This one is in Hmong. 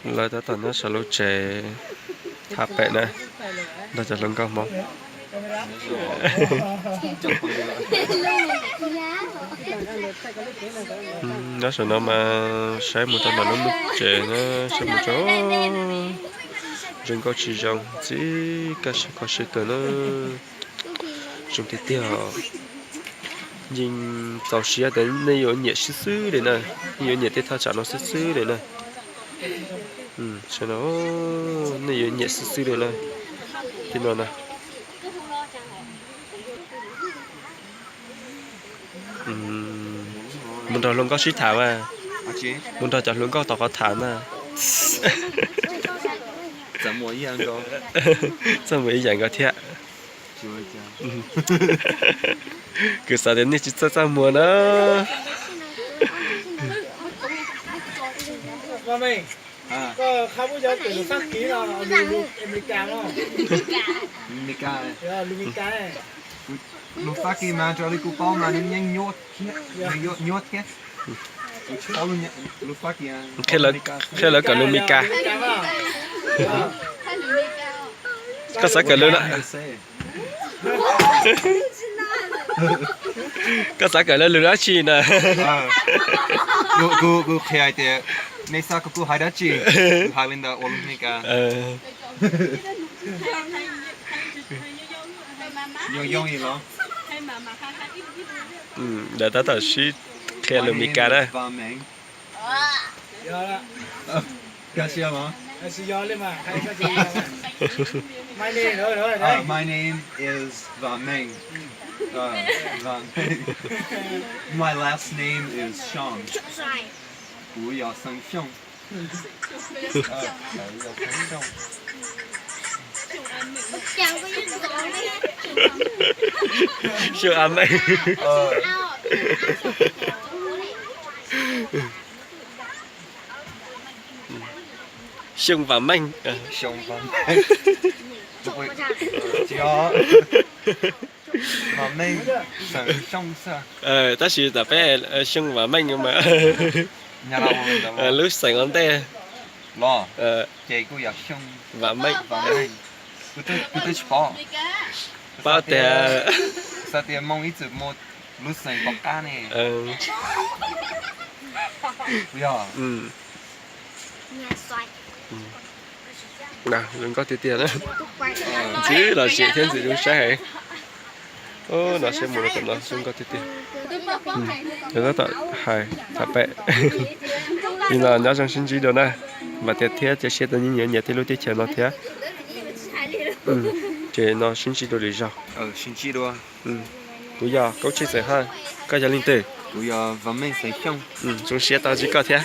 Lawv tab tom nyob saum lub tsev tham pem na, nrog cov hluas nkauj Hmoob. Nyob saum no mas saib mus rau ntawm lub tsev na, saib mus rau zoo nkauj tsis zoo, txij kaj siab kho siab kawg na. Zoo tiag tiag. Yeej txaus siab tias nej yuav nyiam xwb xwb li na, nej yuav nyiam tej thaj tsam no xwb xwb li na. Nej yuav nyiam xwb xwb li na, tej no na. Mus nrog hluas nkauj sib tham mas, mus nrog cov hluas nkauj tau qhov tham na. Txaj muag ib yam nkaus thiab. Kuv xav tias nej tsis txawj txaj muag na. Lus Fab Kis mas raws li kuv paub mas nws yeej nyuaj thiab, nws nyuaj thiab. Kuv tsis paub lus Fab Kis. Qhia lawv kawm lus Meskas. Koj xav kawm lus, koj xav kawm lawv lus dab tsi na? Kuv qhia hais tias nej xav kom kuv hais dab tsi, kuv hais li ntawd ua lus Meskas. Lawv tab tom sib qhia lus Meskas na. My name is Va Meej. Uh, Va Meej. My last name is Xyooj. Kuv yog xeem Xyooj. Xyooj A Meej. Xyooj Vam Meej. Tab sis tam peb Xyooj Vam Meej mas lub xeem ua ntej los ces kuj yog Xyooj Vam Meej. Pab tias xav tias Hmoob ib txwm muaj lub xeem tom qab ne. Yog zoo nkauj tiag tiag na. Ntxim lom zem thiab ntxim zoo saib heev. No saib mus rau tom no zoo nkauj tiag tiag. Lawv tab tom hais tham pem. Li no nyob zoo sib ntsib dua na. Vam tias thiab cia siab tias nej yuav nyiam tej lub teb chaws no thiab. Ces no sib ntsib dua lwm zaug. Kuv yog Kaub Tsheej xeem Haj, koj yog leej twg? Kuv yog Vam Meej xeem Xyooj. Zoo siab tau ntsib koj thiab.